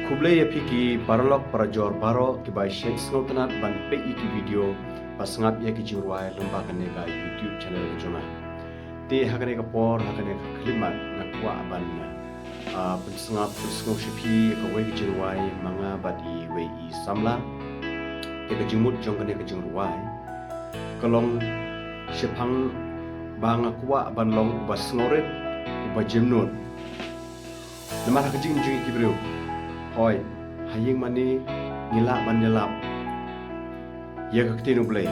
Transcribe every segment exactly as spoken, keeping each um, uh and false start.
Khublei ïa phi ki paralok parajor baroh kiba shait sngewtynnat ban peit ïa ki video ba sngap ïa ki jingrwai lyngba kane ka YouTube channel ka jong nga. Te ha kane ka por, ha kane ka khyllipmat, nga kwah ban, ah, pynsngap pynsngew sha phi ïa kawei ka jingrwai ma nga bad iwei i samla. Te ka jingmut jong kane ka jingrwai ka long, shaphang ba nga kwah ban long uba sngewrit, uba jemnud. Namar ha ka jingim jong ngi ki briew, hooid, ha ïing mane ngi lah ban ïalap ïa ka ktien U Blei.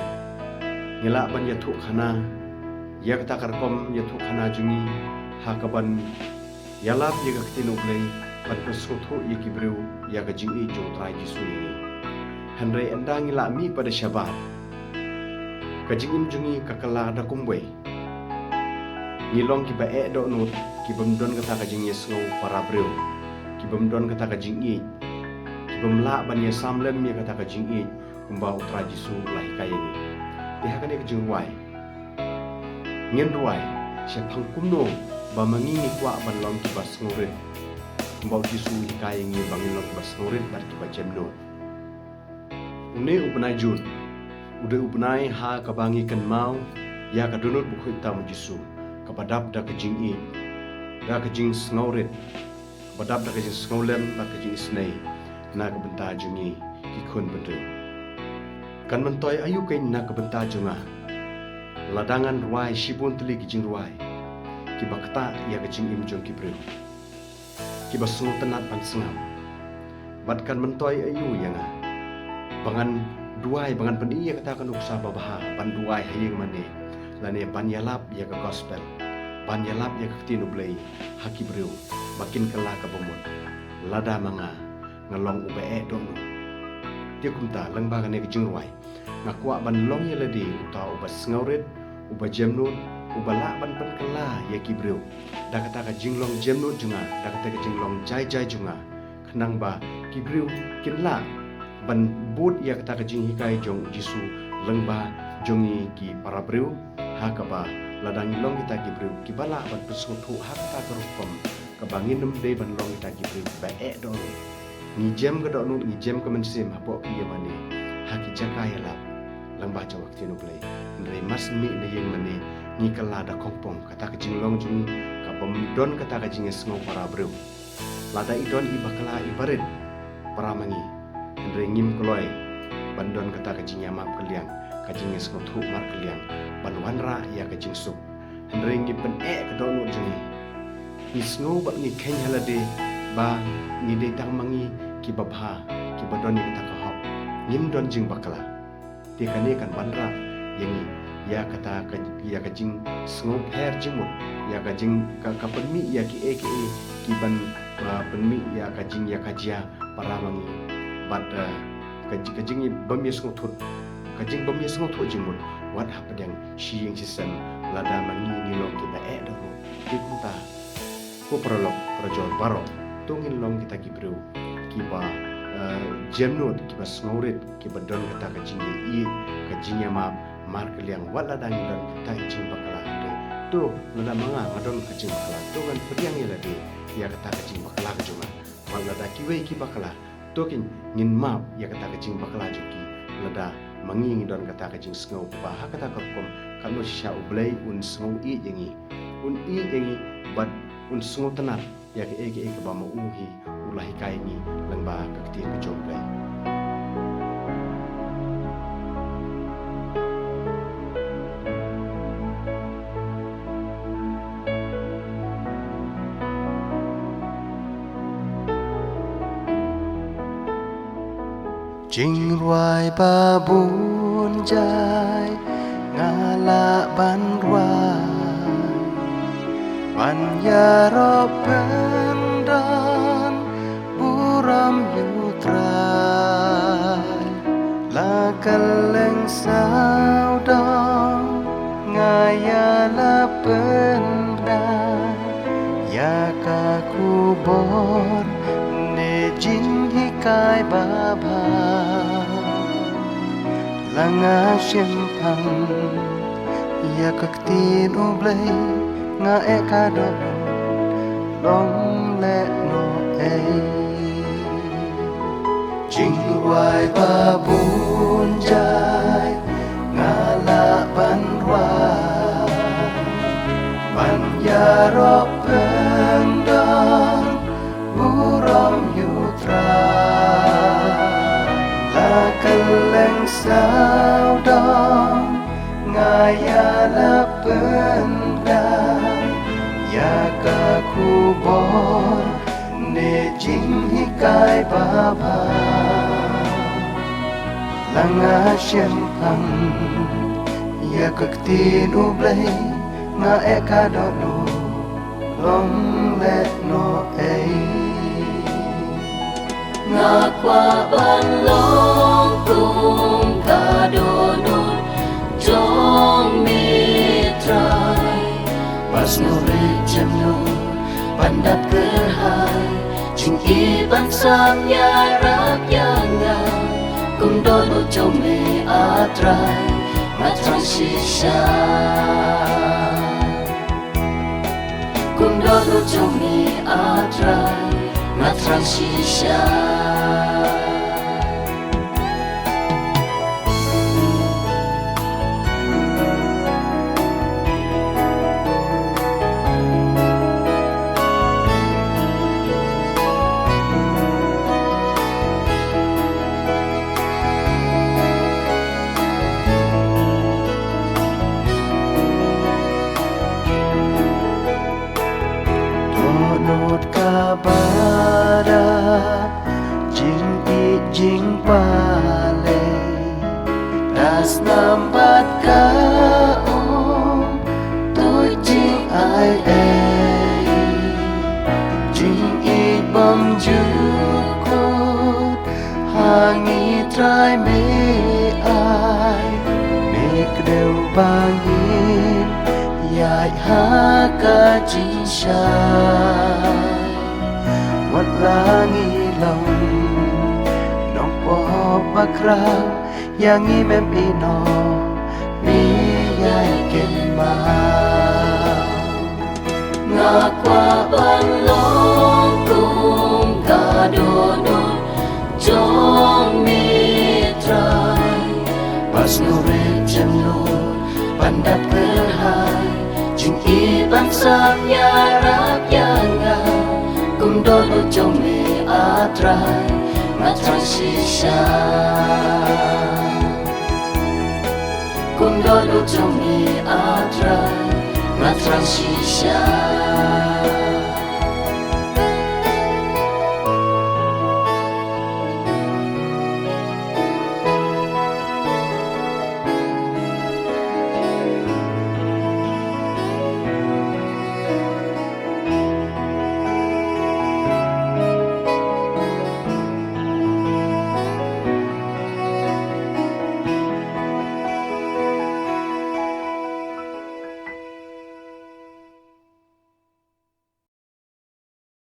Ngi lah ban ïathuhkhana ïa kata ka rukom ïathuhkhana jong ngi ha kaban ïalap ïa ka ktien U Blei, ban pynsngewthuh ïa ki briew ïa ka jingïeit jong U Trai Jisu ïa ngi. Hynrei ynda ngi lah mih pat da shabar, ka jingim jong ngi ka kylla da kumwei. Ngi long kiba eh dohnud, kibym don kata ka jingïasngew para briew, kibym don kata ka jingïeit, kibym lah ban ïasam lem ïa kata ka jingïeit kumba U Trai Jisu u la hikai ïa ngi. Te ha kane ka jingrwai ngin rwai shaphang kumno ba ma ngi ngi kwah ban long kiba sngewrit, kumba U Jisu u hikai ïa ngi ba ngin long kiba sngewrit bad kiba jemnud. Une u bnai Jun u dei u bnai ha kaba ngi kynmaw ïa ka dohnud bakhuid tam U Jisu, kaba dap da ka jingïeit, da ka jingsngewrit, kaba dap da ka jingsngewlem bad ka jingisynei na ka bynta jong ngi ki khun bynriew. Kan myntoi aïu keiñ na ka bynta jong nga lada ngan rwai shibun tylli ki jingrwai kiba ktah ïa ka jingim jong ki briew kiba sngewtynnat ban sngap? Bad kan myntoi aïu ïa nga ba ngan duwai, ba ngan pyni ïa kata ka nuksa babha ban duwai ha ïing mane, lane ban ïalap ïa ka gospel, ban ïalap ïa ka ktien U Blei ha ki briew ba kin kylla kaba mut, lada ma nga nga long uba eh dohnud? Te kumta, lyngba kane ka jingrwai nga kwah ban long ïa lade uta uba sngewrit, uba jemnud, uba lah ban pynkylla ïa ki briew da kata ka jinglong jemnud jong nga, da kata ka jinglong jai jai jong nga, khnang ba ki briew kin lah ban bud ïa kata ka jinghikai jong U Jisu lyngba jong ngi ki para briew, ha kaba lada ngi long kita ki briew kiba lah ban pynsngewthuh ha kata ka rukom kaba ngin ym dei ban long kita ki briew kiba eh dohnud. Ngi jem ka dohnud, ngi jem ka mynsiem hapoh ki ïing mane, ha ki jaka ïalap lyngba jong ka ktien U Blei. Hynrei mar shu mih na ïing mane ngi kylla da khongpong, kata ka jinglong jong ngi ka bym don kata ka jingïasngew para briew. Lada i don i bakla i barit para ma ngi, hynrei ngim kloi ban don kata ka jingïamap kylliang, ka jingïasngewthuh markylliang ban wanrah ïa ka jingsuk. Hynrei ngi pyneh ka dohnud jong ngi. Ngi sngew bad ngi kheiñ ha lade ba ngi dei tang ma ngi kiba bha, kiba don ïa kata ka hok. Ngim don jingbakla. Te kane kan wanrah ïa ngi ïa kata ka, ïa ka jingsngewpher jingmut, ïa ka jing, ka, ka pynmih ïa kiei kiei kiban, ah, pynmih ïa ka jingïakajia para ma ngi. Bad, ah, ka ji-, ka jingbym ïasngewthuh, ka jingbym ïasngewthuh jingmut wat hapdeng shi ïing shi sem, lada ma ngi ngi long kiba eh dohnud. Te kumta, ko paralok parajor baroh, to ngin long kita ki briew kiba, eh, jemnud, kiba sngewrit, kiba don kata ka jingïeit, ka jingïamap markylliang, wat lada ngi don kata ka jingbakla. Te to, lada ma nga nga don ka jingbakla, to ngan pdiang ïa lade ïa kata ka jingbakla ka jong nga. Wat lada kiwei ki bakla, to kin ngin map ïa kata ka jingbakla jong ki. Lada ma ngi ngi don kata ka jingsngew ba ha kata ka rukom, katno shisha U Blei un sngew ïeit ïa ngi, un ïeit ïa ngi bad un sngewtynnat ïa kaei kaei kaba ma u hi u la hikai ïa ngi lyngba ka ktien ka jong U Blei. Jingrwai ba bun jait nga lah ban rwai, ban ïaroh pyndon burom ïa U Trai. La kylleng sawdong nga ïa la pynbna ïa ka khubor ne jinghikai babha. La nga shemphang ïa ka ktien U Blei, nga eh ka dohnud, long lehnohei. Jingrwai babun jait nga lah ban rwai, ban ïaroh pyndonkam burom ïa U Trai. La kylleng sawdong nga ïa la pynda ïa ka khubor ne jinghikai babha. La nga shemphang ïa ka ktien U Blei, nga eh ka dohnud long lehnohei. Nga kwah ban long kum ka dohnud jong me Trai. Ba sngewrit jemnud ban dap kyrhai, jingïeit ban sam ïarap ïa nga. Kum dohnud jong me A Trai, nga thrang shisha. Kum dohnud jong me A Trai, nga thrang shisha. Dohnud kaba da jingïeit jingpalei, da snam bad ka um, tuid jingai ei. Jingïeit bymjukut ha ngi Trai me ai, me kdew ba ngin ïaid ha ka jingshai. Wat la ngi long nongpop bakhraw, ïa ngi mem ïehnoh, me ïai kynmaw. Nga kwah ban long kum ka dohnud jong me Trai. Ba sngewrit jemnud ban dap kyrhai, jingïeit ban sam ïarap ïa nga. Kum dohnud jong me A Trai, nga thrang shisha. Kum dohnud jong me A Trai, nga thrang shisha.